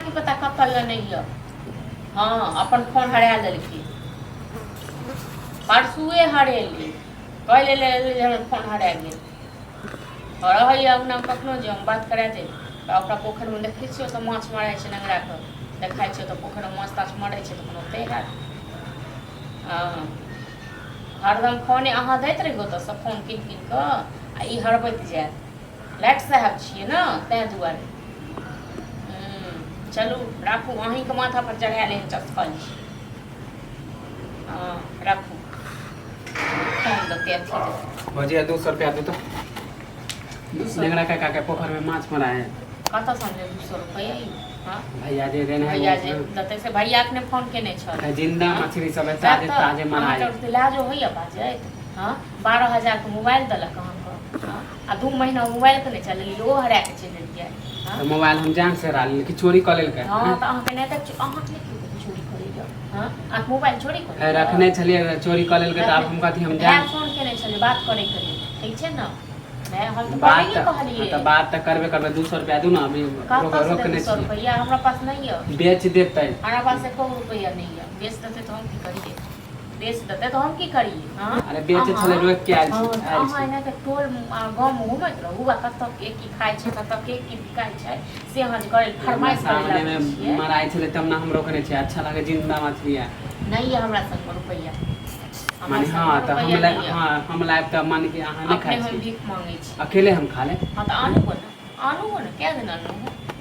की पता कतऽ यऽ नहि यऽ। हँ, अपन फोन हरा लेलखिन, परसुए हरेली। कहि ले जे हमर फोन हरा गेल। रहैए अङ्गनामे, कखनो जे हम बात करा देब तऽ ओकरा पोखरिमे देखै छियै, ओतऽ माछ मारै छै, नंगराके देखाइ छै। ओतऽ पोखरिमे माछ ताछ मारै छै, तखन ओतहि हैत। हँ, हरदम फोने अहाँ दैत रहियौ ओतऽसँ फोन कीन कीन कऽ आ ई हरबैत जायत। लाइट साहेब छियै ने, ताहि दुआरे। चलू, राखू। अहीँके माथा पर चढ़ायल एहन चस्कल छी। हँ, राखू। फोन देतै, अथी देतै। भौजी, 200 रुपया दे तो। नेंगरा काका के पोखर में माछ मरा है। कतऽसँ अनलियै 200 रुपैआ ई? हँ? भैया जे देने है। भैया जे देतै से भैया अखने फोन केने छल। जिंदा मछली सब है, ताजे ताजे मरा है। अहाँके लाजो होइए बाजैत? हँ, 12,000के मोबाइल देलक अहाँके। हँ, आ 2 महीना मोबाइलके नहि चलेलियै, ओ हरा कऽ चलि एलियै। हँ? तऽ मोबाइल हम जान से हरा लेलियै कि चोरी कऽ लेलकै? हँ, तऽ अहाँके नहि तऽ अहाँके नहि केओ चोरी करैए? हँ, अहाँके मोबाइल चोरी करैए? रखने छलियै, चोरी कऽ लेलकै, तऽ आब हम कथी हम जान फोन केने छलियै बात करैके लेल, ठीक छै ने? नहि, हम तऽ बात पहिलैए कहलियै। तऽ बात तऽ करबे करबै। 200 रुपया दू ने अभी। रोक कतऽसँ रोकने देब 200 छियै। रुपैआ? हमरा पास नहि यऽ। बेच देतै। हमरा पास एको रुपैआ नहि यऽ। बेच देतै तऽ हम की करियै? बेच देतै तऽ हम की करियै? हँ? अरे, बेचै छलै, रोकि के आयल छी। हँ, तऽ आयल अहाँ छी। एना कऽ टोल आ गाँवमे घुमैत रहू आ कतऽ के की खाइ छै, कतऽ के की बिकाइ छै, से अहाँ जे करै हमरा फरमाइश करै सामने लागै मे छियै। मराइ छलै तब ने हम रोकने छियै। अच्छा लागे, जिंदा मछली है। नहि यऽ हमरा संगमे रुपैआ। हमरा माने संगमे हँ, तऽ हम रुपैआ लायब। नहि यऽ। हँ, हम लायब तऽ माने कि अहाँ नहि अपने खाइ हम छी? भीख मांगै छी। अकेले हम खा लेब। हँ, तऽ आनू गो ने, आनू गो ने। कए दिन आनू?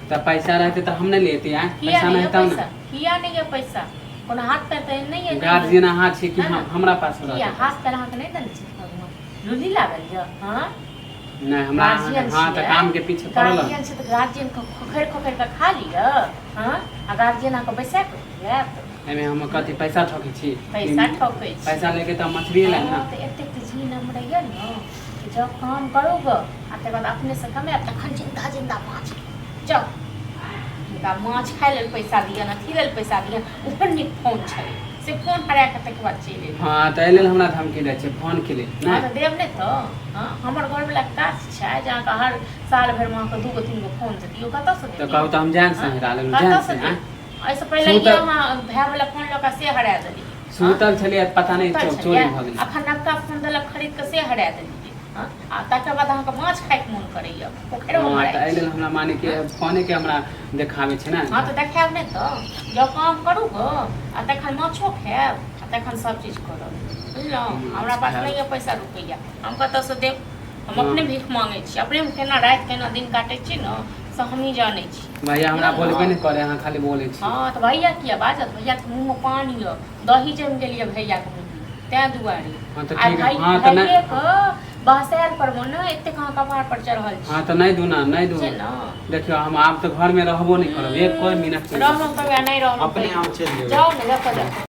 तऽ पैसा रहतै तऽ हम नहि लेती आँय? किया पैसा नहि नहि यऽ तब पैसा? ने। किया नहि यऽ पैसा? कोनो हाथ पैर तऽ नहि यऽ? नहि यऽ। गार्जियन अहाँ छी कि है हम? ने? हमरा पास किया रहतै? हाथ पैर अहाँके नहि देने छी भगवान? लुली लागल यऽ? हँ? नहि, हमरा अहाँके गार्जियन हँ, तऽ छियै। काम के पीछे पड़ल हन। गार्जियन छै तऽ गार्जियन के खोखरि खोखरि कऽ खा लिअ। हँ, आ गार्जियन अहाँके बैसा कऽ खुआएत? एहिमे हम कथी पैसा ठकै छी? पैसा ठकै छी। पैसा लेके तऽ मछली लायब ने। हँ, तऽ एतेक तऽ जीन हमरा यऽ ने कि जब काम करू गऽ आ तकर बाद अपनेसँ कमायब, तखन जिन्दा जिन्दा माछ जाउ। हुनका माछ खाइ लेल पैसा दिअ, अथी लेल पैसा दिअ। ओहन नीक फोन छलै, से फोन हरा कऽ तकर बाद चलि एलै। हँ, तऽ एहि लेल हमरा धमकी दै छै फोनके लेल? हँ। नहि। तऽ देब नहि तऽ? हँ, हमर घरवलाके काज छै जे अहाँके हर साल भरिमे अहाँके दूगो तीन गो फोन दियौ। कतऽसँ तऽ देतियै? कहू तऽ हम जान से हँ? हरा लेलहुँ जान कतऽसँ से आँय? देब? एहिसँ पहिले ई सुतल अहाँ भायवला फोन लऽ कऽ से हरा देलियै। हँ? सुतल छलियै, पता नहि सुतल चोरी छलियै, भऽ गेलै। अखन नवका फोन देलक खरीद कऽ, से हरा देलियै। हँ, आ तकर बाद अहाँके माछ खायके मोन करैए, पोखरिमे हँ, मराइ तऽ एहि छी। लेल हमरा माने कि हँ? फोनेके हमरा देखाबै छै ने। हँ, तऽ देखायब नहि तऽ? जँ काम करू गऽ आ तखन माछो खायब आ तखन सभ चीज करब, बुझलहुँ? माछ हमरा पास खायब। नहि यऽ पैसा रुपैआ, हम कतऽसँ देब? हम हँ। अपने भीख मांगै छी। अपने हम केना राति केना दिन काटै छी ने, से हमही जानै छी। भैया हमरा बुझलहुँ? बोलबे नहि करे, अहाँ खाली बोलै छी। हँ, तऽ भैया किया बाजत? भैयाके मुँहमे पानि यऽ, दही जमि गेल यऽ भैयाके मुँहमे, ताहि दुआरे। हँ, तऽ आ ठीक है। भाइ हँ, तऽ नहि। भाइएके बहसायल पर ने एतेक अहाँ कपार पर चढ़ल हँ, छी। तऽ नहि दू ने, नहि दू। छै ने? देखियौ, हम आब तऽ घरमे रहबो नहि करब, एको मिनट नहि रहलहुँ रहब। कहियो, नहि रहलहुँ अपने कहियो। हम चलि जेबै। जाउ ने, जतऽ जाउ।